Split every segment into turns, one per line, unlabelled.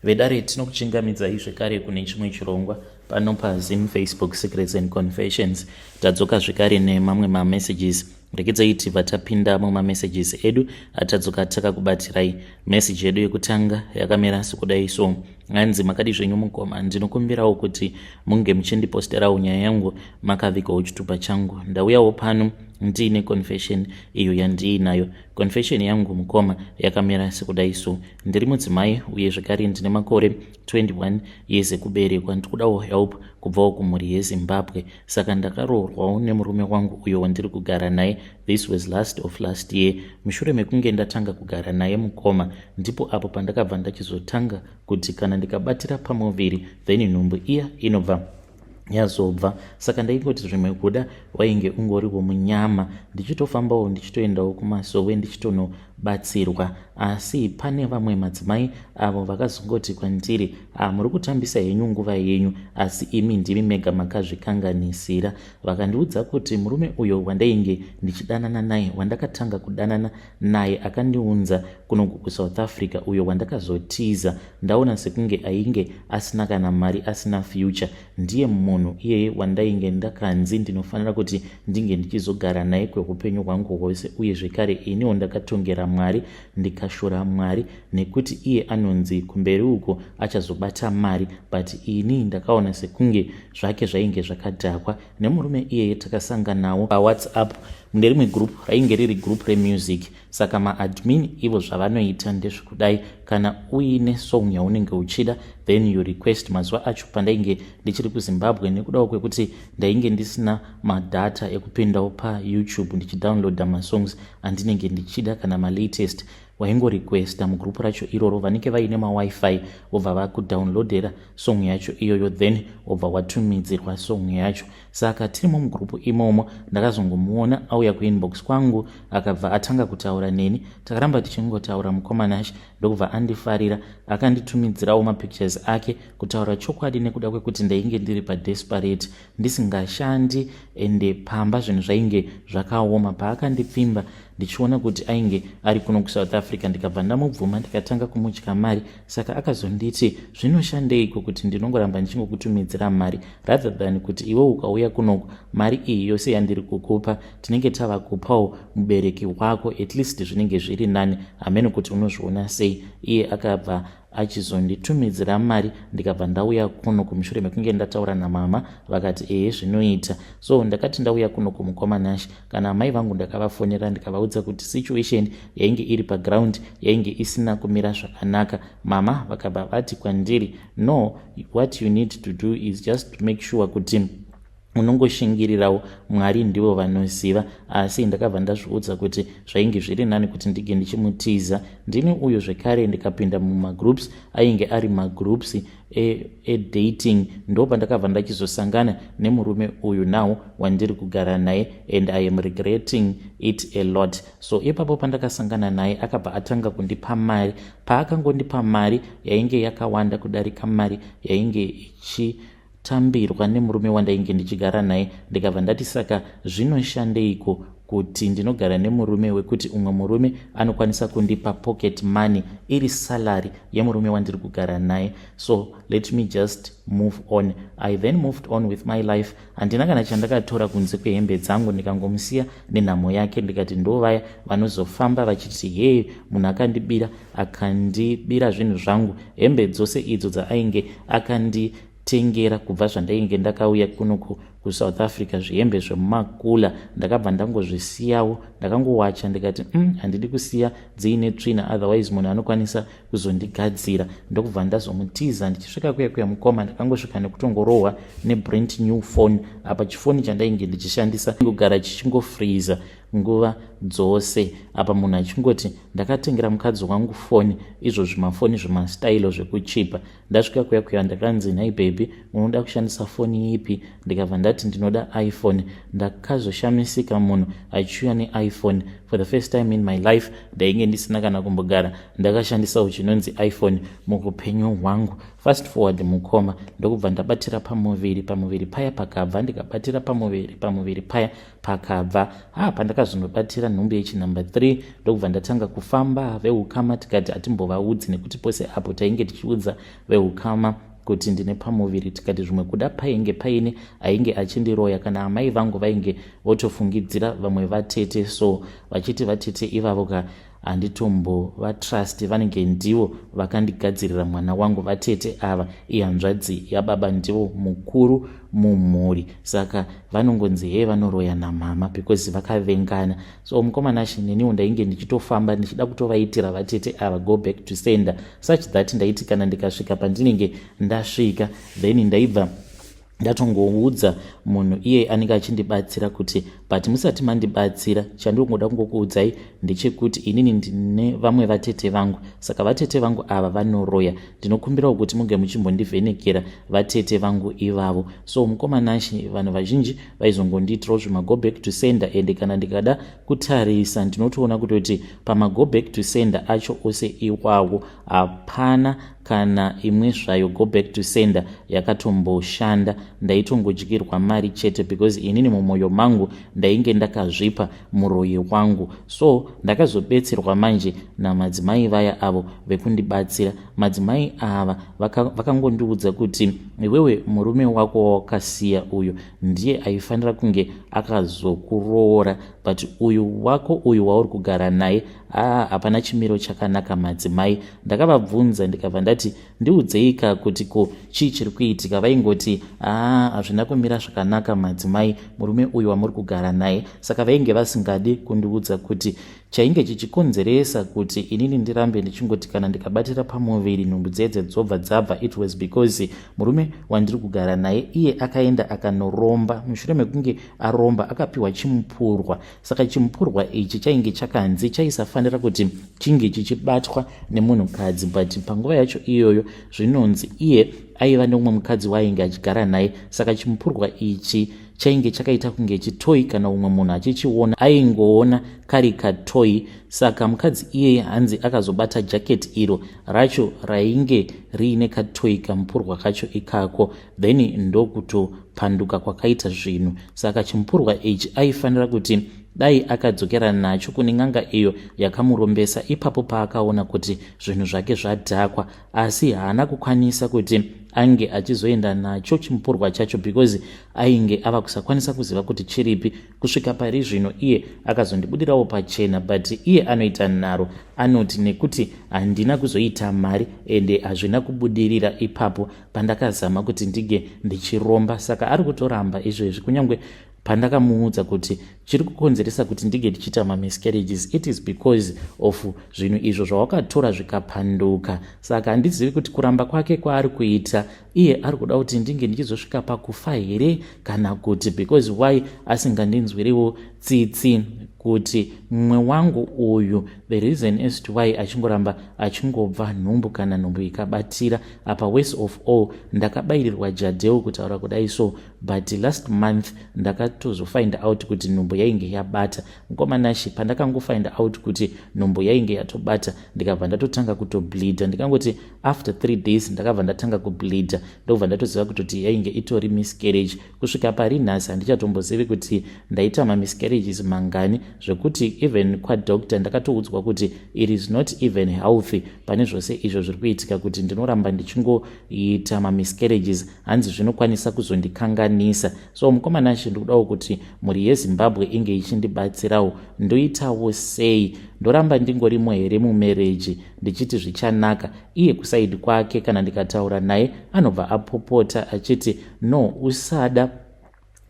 Vedare, tinokuchingamidzai zvekare kune chimwe chirongwa pano paZim Facebook Secrets and Confessions. Tadzoka zvekare nemamwe mamessages. Regedzai tibva tapinda mumamessages edu atadzoka takakubatirai. Message yedu yekutanga yakamira sekudai so. Hanzi, "Makadi zvenyu mukoma? Ndinokumbirawo kuti munge muchindiposterawo nyaya yangu makavigawo chitupa changu. Ndauyawo pano ndiine confession iyo yandiinayo. Confession yangu mukoma yakamira sekudai so. Ndiri mudzimai uye zvekare ndine makore 21 years ekuberekwa. Ndikudawo help kubvawo kumhuri yeZimbabwe. Saka ndakaroorwawo nemurume wangu uyo wandiri kugara naye. This was last of last year. Mushure mekunge ndatanga kugara naye mukoma, ndipo apo pandakabva ndachizotanga kuti kana ndikabatira pamuviri, then nhumbu iya inobva yazobva. Saka ndaingoti zvimwe kuda wainge ungoriwo munyama, ndichitofambawo, ndichitoendawo kumasowe, ndichitonobatsirwa. Asi pane vamwe madzimai avo vakazongoti kwandiri, 'Muri kutambisa henyu nguva yenyu, asi imi ndimi mega makazvikanganisira.' Vakandiudza kuti murume uyo wandainge ndichidanana naye, wandakatanga kudanana naye akandiunza kunoku kuSouth Africa, uyo wandakazotiza ndaona sekunge ainge asina kana mari, asina future, ndiye munhu iyeye wandainge ndakanzi ndinofanira kuti ndinge ndichizogara naye kweupenyu hwangu hwose. Uye zvekare iniwo ndakatongera Mwari, ndikashora Mwari nekuti iye anonzi kumberi uko achazobata mari, but ini ndakaona sekunge zvake zvainge zvakadhakwa. Nemurume iyeye takasanganawo paWhatsApp mune rimwe group rainge riri group remusic. Saka maadmin ivo zvavanoita ndezvekudai: kana uine song yaunenge uchida, then you request. Mazuva acho pandainge ndichiri kuZimbabwe, nekudawo kwekuti ndainge ndisina madata ekupindawo paYouTube ndichidownloada masongs andinenge ndichida kana malatest, waingorequesta mugroup racho iroro. Vanenge vaine maWiFi vobva vakudownloadera song yacho iyoyo, then wobva watumidzirwa song yacho. Saka tirimo mugroup imomo, ndakazongomuona auya kuinbox kwangu, akabva atanga kutaura neni. Takaramba tichingotaura mukoma Nash, ndokubva andifarira, akanditumidzirawo mapictures ake. Kutaura chokwadi, nekuda kwekuti ndainge ndiri padesperate, ndisingashandi, ende pamba zvinhu zvainge zvakaoma, paakandipfimba ndichiona kuti ainge ari kuno kuSouth Africa, ndikabva ndamubvuma, ndikatanga kumutya mari. Saka akazonditi, 'Zvinoshandeiko kuti ndinongoramba ndichingokutumidzira mari, rather than kuti iwe ukauya kunoku, mari iyi yose yandiri kukupa tinenge tava kupawo mubereki wako? At least zvinenge zviri nani. Hamene kuti unozviona sei?' Iye akabva achizonditumidzira mari, ndikabva ndauya kuno kumushure mekunge ndataura namama, vakati ehe, zvinoita. So ndakati ndauya kuno kumukoma Nash, kana amai vangu ndakavafonera, ndikavaudza kuti situation yainge iri paground yainge isina kumira zvakanaka. Mama vakabva vati kwandiri, 'No, what you need to do is just to make sure kuti unongoshingirirawo, Mwari ndivo vanoziva.' Asi ndakabva ndazviudza kuti zvainge zviri nani kuti ndinge ndichimutiza. Ndini uyo zvekare ndikapinda mumagroups ainge ari magroups edating. Ndo pandakabva ndachizosangana nemurume uyu now wandiri kugara naye, and I am regretting it a lot. So ipapo pandakasangana naye, akabva atanga kundipa mari. Paakangondipa mari, yainge yakawanda kudarika mari yainge ichitambirwa nemurume wandainge ndichigara naye. Ndikabva ndati, saka zvinoshandeiko kuti ndinogara nemurume wekuti umwe murume anokwanisa kundipa pocket money iri salary yemurume wandiri kugara naye? So let me just move on. I then moved on with my life. Handina kana chandakatora kunze kwehembe dzangu, ndikangomusiya nenhamo yake. Ndikati ndo vaya vanozofamba vachiti, 'Hei, munhu akandibira, akandibira zvinhu zvangu.' Hembe dzose idzo dzaainge akanditengera kubva zvandainge ndakauya kunoku kuSouth Africa, zvihembe zvemumakula, ndakabva ndangozvisiyawo. Ndakangowacha, ndikati, handidi kusiya dziine tsvina, otherwise munhu anokwanisa kuzondigadzira." Ndokubva ndazomutiza. Ndichisvika kuya kuya mukoma, ndakangosvika nekutongorohwa nebrand new phone. Apa chifoni chandainge ndichishandisa kugara chichingofreeza nguva dzose. Apa munhu achingoti, "Ndakatengera mukadzi wangu foni." Izvo zvimafoni zvemastailo zvekuchipa. Ndasvika kuya kuya, ndakanzi, "Nhai baby, unoda kushandisa foni ipi?" Ndikabva ndati ndati ndinoda iPhone. Ndakazoshamisika munhu achiuya neiPhone. For the first time in my life, ndainge ndisina kana kumbogara ndakashandisawo chinonzi iPhone muupenyu hwangu. Fast forward, mukoma, ndokubva ndabatira pamuviri. Pamuviri paya pakabva, ndikabatira pamuviri, pamuviri paya pakabva. Ha, pandakazonobatira nhumbu yechinumber 3, ndokubva ndatanga kufamba. Veukama tikati hatimbovaudzi, nekuti pose apo tainge tichiudza veukama kuti ndine pamuviri, tikati zvimwe kuda painge paine ainge achindiroya, kana amai vangu vainge votofungidzira vamwe vatete, so vachiti vatete ivavo ka handitombovatrust, vanenge ndivo vakandigadzirira mwana wangu. Vatete ava ihanzvadzi yababa, ndivo mukuru mumhuri, saka vanongonzi hee vanoroya namama because vakavengana. So mukomana, neniwo ndainge ndichitofamba ndichida kutovaitira vatete ava go back to sender, such that ndaiti kana ndikasvika pandinenge ndasvika, then ndaibva ndatongoudza munhu iye anenge achindibatsira kuti, "But musati mandibatsira, chandingoda kungokuudzai ndechekuti inini ndine vamwe vatete vangu, saka vatete vangu ava vanoroya. Ndinokumbirawo kuti muge muchimbondivhenekera vatete vangu ivavo." So mukomanashi, vanhu vazhinji vaizongondiitirawo zvimago back to sender, ende kana ndikada kutarisa, ndinotoona kutoti pamago back to sender acho ose iwawo, hapana kana imwe zvayo go back to sender yakatomboshanda. Ndaitongodyirwa mari chete, because inini mumwoyo mangu ndainge ndakazvipa muroyi wangu. So ndakazobetserwa manje namadzimai vaya avo vekundibatsira. Madzimai ava vakangondiudza kuti, "Iwewe, murume wako wawakasiya uyu ndiye aifanira kunge akazokuroora, but uyu wako uyu wauri kugara naye, aa, hapana chimiro chakanaka." Madzimai ndakavabvunza, ndikabva ndati, "Ndiudzeika kuti ko chii chiri kuitika?" Vaingoti, "Aa, hazvina kumira zvakanaka, madzimai, murume uyu wamuri kugara naye." Saka vainge vasingadi kundiudza kuti chainge chichikonzeresa kuti inini ndirambe ndichingoti kana ndikabatira pamuviri nhumbu dzedze dzobva dzabva, it was because murume wandiri kugara naye iye akaenda akanoromba. Mushure mekunge aromba, akapiwa chimupurwa. Saka chimupurwa ichi chainge chakanzi chaisafanira kuti chinge chichibatwa nemunhukadzi, but panguva yacho iyoyo zvinonzi iye aiva neumwe mukadzi waainge achigara naye. Saka chimupurwa ichi chainge chakaita kunge chitoy. Kana umwe munhu achichiona, aingoona kari katoy. Saka mukadzi iyeye hanzi akazobata jaketi iro racho rainge riine katoy, kamupurwa kacho ikako, then ndokutopanduka kwakaita zvinhu. Saka chimupurwa ichi aifanira kuti dai akadzokera nacho kune n'anga iyo yakamurombesa ipapo paakaona kuti zvinhu zvake zvadhakwa, asi haana kukwanisa kuti ange achizoenda nacho chimupurwa chacho because ainge ava kusakwanisa kuziva kuti chiripi. Kusvika pari zvino iye akazondibudirawo pachena, but iye anoita nharo, anoti nekuti handina kuzoita mari ende hazvina kubudirira ipapo pandakazama kuti ndinge ndichiromba. Saka ari kutoramba izvezvi, kunyange pandakamuudza kuti chiri kukonzeresa kuti ndinge ndichiita mamiscarriages, it is because of zvinhu izvo zvawakatora zvikapanduka. Saka handizivi kuti kuramba kwake kwaari kuita iye ari kuda kuti ndinge ndichizosvika pakufa here kana kuti, because why asingandinzwiriwo tsitsi kuti mumwe wangu uyu, the reason as to why achingoramba achingobva nhumbu kana nhumbu ikabatira apa? Worst of all, ndakabayirirwa Jadelle, kutaura kudai so, but last month ndakatozofind out kuti nhumbu yainge yabata. Mukomanashi, pandakangofind out kuti nhumbu yainge yatobata, ndikabva ndatotanga kutobleeda. Ndikangoti after 3 days ndakabva ndatanga kubleeda, ndobva ndatoziva kutoti yainge itori miscarriage. Kusvika pari nhasi handichatombozivi kuti ndaita mamiscarriages mangani, zvekuti even kwadoctor ndakatoudzwa kuti it is not even healthy pane zvose izvo zviri kuitika kuti ndinoramba ndichingoita mamiscarriages. Hanzi zvinokwanisa kuzondikanganisa. So mukomanashi, ndikudawo kuti mhuri yeZimbabwe inge ichindibatsirawo. Ndoitawo sei? Ndoramba ndingorimo here mumarriage ndichiti zvichanaka? Iye kuside kwake, kana ndikataura naye, anobva apopota achiti, "No, usada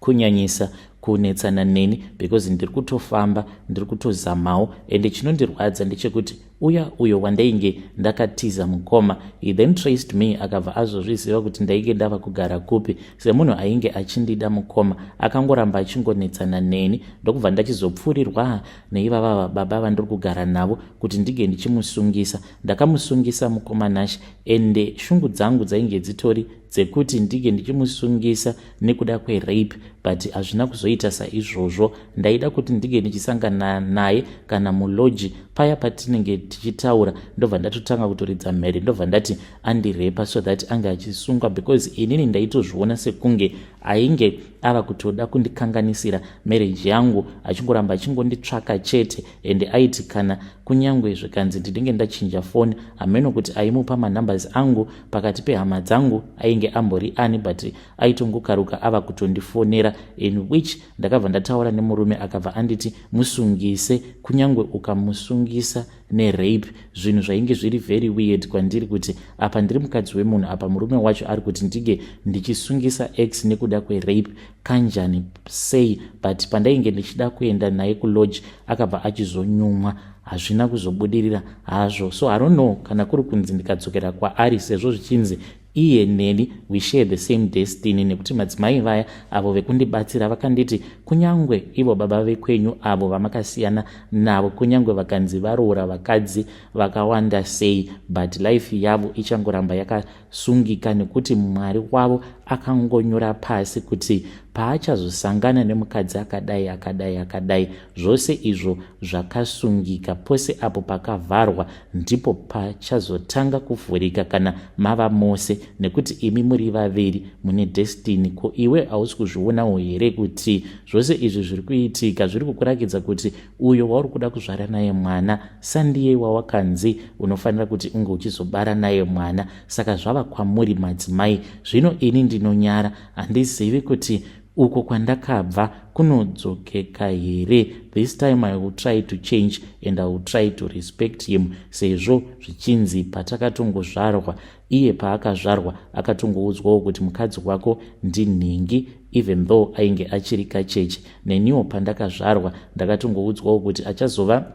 kunyanyisa kunetsana neni because ndiri kutofamba, ndiri kutozamawo." Ende chinondirwadza ndechekuti Uya uyo wandainge ndakatiza mukoma. He then traced me, akabva azozviziva kuti ndainge ndava kugara kupi. Semunhu ainge achindida mukoma, akangoramba achingonetsana neni, ndokubva ndachizopfuurirwa neivava baba vandiri kugara navo kuti ndige ndichimusungisa. Ndakamusungisa mukoma Nashe, ende shungu dzangu dzainge dzitori dzekuti ndige ndichimusungisa nekuda kwerape, but hazvina kuzoita saizvozvo. Ndaida kuti ndige ndichisangana naye kana mulodge paya patinenge tichitaura, ndobva ndatotanga kutoridza mhere, ndobva ndati andirepa, so that ange achisungwa, because inini ndaitozviona sekunge ainge ava kutoda kundikanganisira marriage yangu, achingoramba achingonditsvaka chete. Ende aiti kana kunyange zvikanzi ndinenge ndachinja foni, hameno kuti aimupa manumbers angu pakati pehama dzangu ainge ambori ani, but aitongokaruka ava kutondifonera, in which ndakabva ndataura nemurume, akabva anditi musungise, kunyange ukamusungisa nerape. Zvinhu zvainge zviri very weird kwandiri kuti apa ndiri mukadzi wemunhu, apa murume wacho ari kuti ndige ndichisungisa ex nekuda kwerape, kanjani sei? But pandainge ndichida kuenda naye kulodge, akabva achizonyumwa. Hazvina kuzobudirira hazvo. So I don't know kana kuri kunzi ndikadzokera kwaari, sezvo zvichinzi iye neni we share the same destiny, nekuti madzimai vaya avo vekundibatsira vakanditi kunyange ivo baba vekwenyu avo vamakasiyana navo, kunyange vakanzi varoora vakadzi vakawanda sei, but life yavo ichangoramba yakasungika, nekuti Mwari wavo akangonyora pasi kuti paachazosangana nemukadzi akadai, akadai, akadai. Zvose izvo zvakasungika. Pose apo pakavharwa ndipo pachazotanga kuvhurika kana mava mose, nekuti imi muri vaviri mune destiny. Ko iwe hausi kuzvionawo here kuti zvose izvi zviri kuitika zviri kukurakidza kuti uyo wauri kuda kuzvara naye mwana sandiye wawakanzi unofanira kuti unge uchizobara naye mwana? Saka zvava kwamuri madzimai zvino. Ini ndinonyara, handizivi kuti uko kwandakabva kunodzokeka here. This time I will try to change and I will try to respect him, sezvo zvichinzi patakatongozvarwa, iye paakazvarwa akatongoudzwawo kuti mukadzi wako ndinhingi, even though ainge achiri kacheche. Neniwo pandakazvarwa ndakatongoudzwawo kuti achazova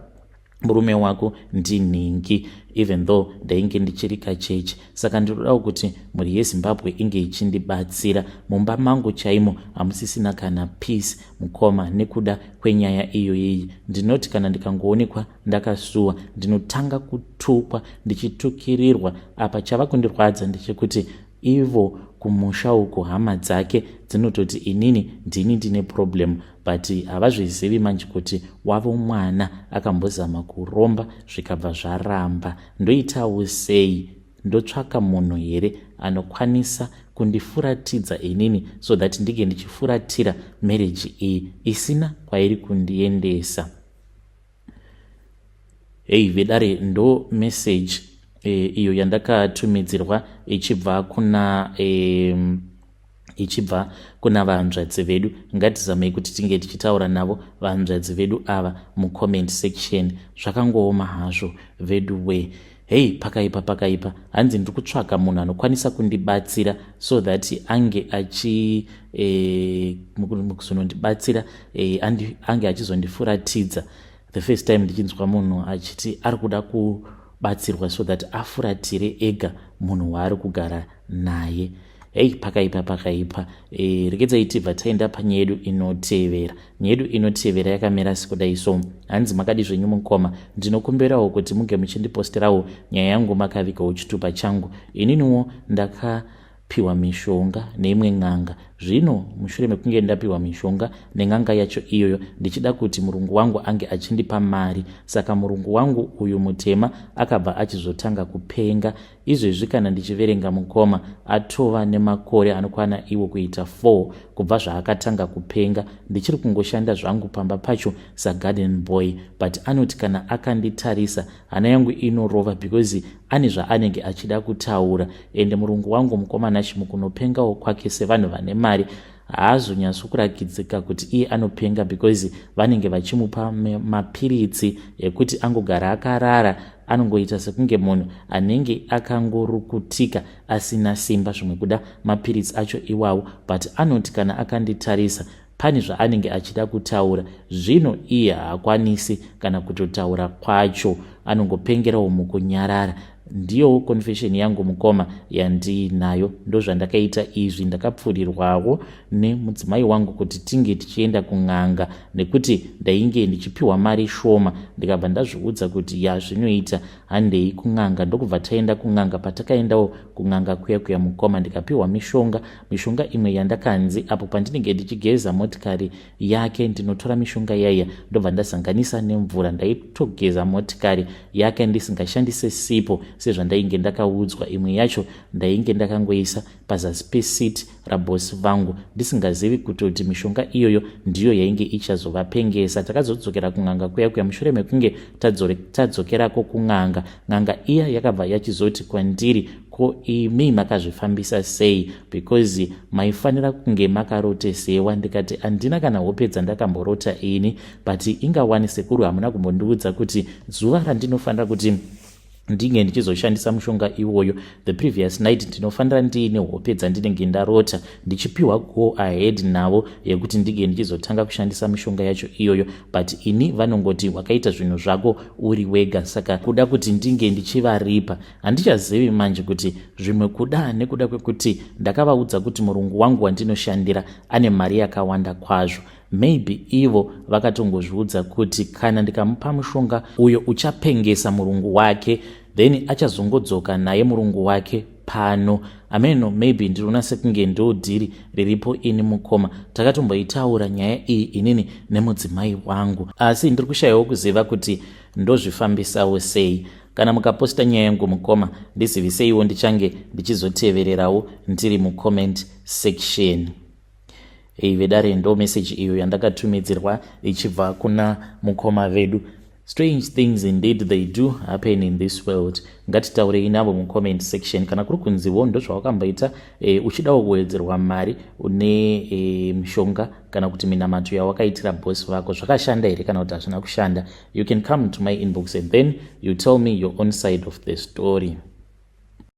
murume wako ndinhingi, even though ndainge ndichiri kacheche. Saka ndinodawo kuti mhuri yeZimbabwe inge ichindibatsira. Mumba mangu chaimo hamusisina kana peace mukoma, nekuda kwenyaya iyoyiyi. Ndinoti kana ndikangoonekwa ndakasuwa, ndinotanga kutukwa, ndichitukirirwa. Apa chava kundirwadza ndechekuti ivo kumusha uko hama dzake dzinototi inini ndini ndine problem, but havazvizivi manje kuti wavo mwana akambozama kuromba zvikabva zvaramba. Ndoitawo sei? Ndotsvaka munhu here anokwanisa kundifuratidza inini, so that ndinge ndichifuratira marriage iyi isina kwairi kundiendesa? Hei vedare, ndo message iyo yandakatumidzirwa ichibva kuna vanzvadzi vedu. Ngatizamei kuti tinge tichitaura navo vanzvadzi vedu ava mucomment section. Zvakangooma hazvo vedu we. Hei, pakaipa, pakaipa. Hanzi ndiri kutsvaka munhu anokwanisa kundibatsira so that ange achi mukuzonondibatsira ange achizondifuratidza. The first time ndichinzwa munhu achiti ari kuda kubatsirwa so that afuratire ega munhu waari kugara naye. Hei, pakaipa, pakaipa. Regedzai tibva taenda panyaya yedu inotevera. Nyaya yedu inotevera yakamira sekudai so. Hanzi, makadi zvenyu mukoma? Ndinokumbirawo kuti munge muchindiposterawo nyaya yangu makavigawo chitupa changu. Ininiwo ndakapiwa mishonga neimwe n'anga. Zvino mushure mekunge ndapiwa mishonga nen'anga yacho iyoyo, ndichida kuti murungu wangu ange achindipa mari, saka murungu wangu uyu mutema akabva achizotanga kupenga. Izvezvi kana ndichiverenga mukoma, atova nemakore anokwana iwo kuita 4 kubva zvaakatanga kupenga. Ndichiri kungoshanda zvangu pamba pacho sagarden boy, but anoti kana akanditarisa hana yangu inorova, because ane zvaanenge achida kutaura. Ende murungu wangu mukoma Nashi, mukunopengawo kwake, sevanhu vane mari, haazonyatso kuti iye anopenga, because vanenge vachimupa mapiritsi ekuti angogara akarara. Anongoita sekunge munhu anenge akangorukutika asina simba, zvimwe kuda mapiritsi acho iwawo. But anoti kana akanditarisa Pane zvaanenge achida kutaura, zvino iye haakwanisi kana kutotaura kwacho, anongopengerawo mukunyarara. Ndiyowo confession yangu, mukoma, yandiinayo. Ndozvandakaita izvi. Ndakapfurirwawo nemudzimai wangu kuti tinge tichienda kun'anga nekuti ndainge ndichipiwa mari shoma. Ndikabva ndazviudza kuti, "Ya, zvinoita, handei kun'anga." Ndokubva taenda kun'anga. Patakaendawo kun'anga kuya kuya, mukoma, ndikapiwa mishonga. Mishonga imwe yandakanzi apo pandinenge ndichigeza motikari yake, ndinotora mishonga yaiya, ndobva ndazanganisa nemvura. Ndaitogeza motikari yake ndisingashandise sipo sezvandainge ndakaudzwa. Imwe yacho ndainge ndakangoisa pazasi peseat rabosi vangu, ndisingazivi kutoti mishonga iyoyo ndiyo yainge ichazovapengesa. Takazodzokera kun'anga kuya kuya. Mushure mekunge tadzokerako kun'anga, n'anga iya yakabva yachizoti kwandiri, "Ko imi makazvifambisa sei? Because maifanira kunge makarotesewa." Ndikati, "Handina kana hope dzandakamborota ini, but ingawani sekuru hamuna kumbondiudza kuti zuva randinofanira kuti ndinge ndichizoshandisa mushonga iwoyo, the previous night ndinofanira ndiine hope dzandinenge ndarota, ndichipiwa go ahead navo yekuti ndinge ndichizotanga kushandisa mishonga yacho iyoyo. But ini vanongoti wakaita zvinhu zvako uri wega, saka kuda kuti ndinge ndichivaripa, handichazivi manje kuti zvimwe kuda nekuda kwekuti ndakavaudza kuti murungu wangu wandinoshandira ane mari yakawanda kwazvo. Maybe ivo vakatongozviudza kuti kana ndikamupa mushonga uyo uchapengesa murungu wake, then achazongodzoka naye murungu wake pano. Ameno, maybe ndinoona sekunge ndo deal riripo. Ini mukoma, takatomboitaura nyaya iyi inini nemudzimai wangu, asi ndiri kushayiwo kuziva kuti ndozvifambisawo sei. Kana mukaposta nyaya yangu, mukoma, ndiziviseiwo, ndichange ndichizotevererawo ndiri mucomment section. Ei vedare, ndo meseji iyo yandakatumidzirwa ichibva kuna mukoma vedu. Strange things indeed, they do happen in this world. Ngatitaurei navo mucomment section. Kana kuri kunziwo ndozvawakamboita, uchidawo kuwedzerwa mari, une mishonga kana kuti minamato yawakaitira bosi vako, zvakashanda here kana kuti hazvina kushanda? You can come to my inbox and then you tell me your own side of the story.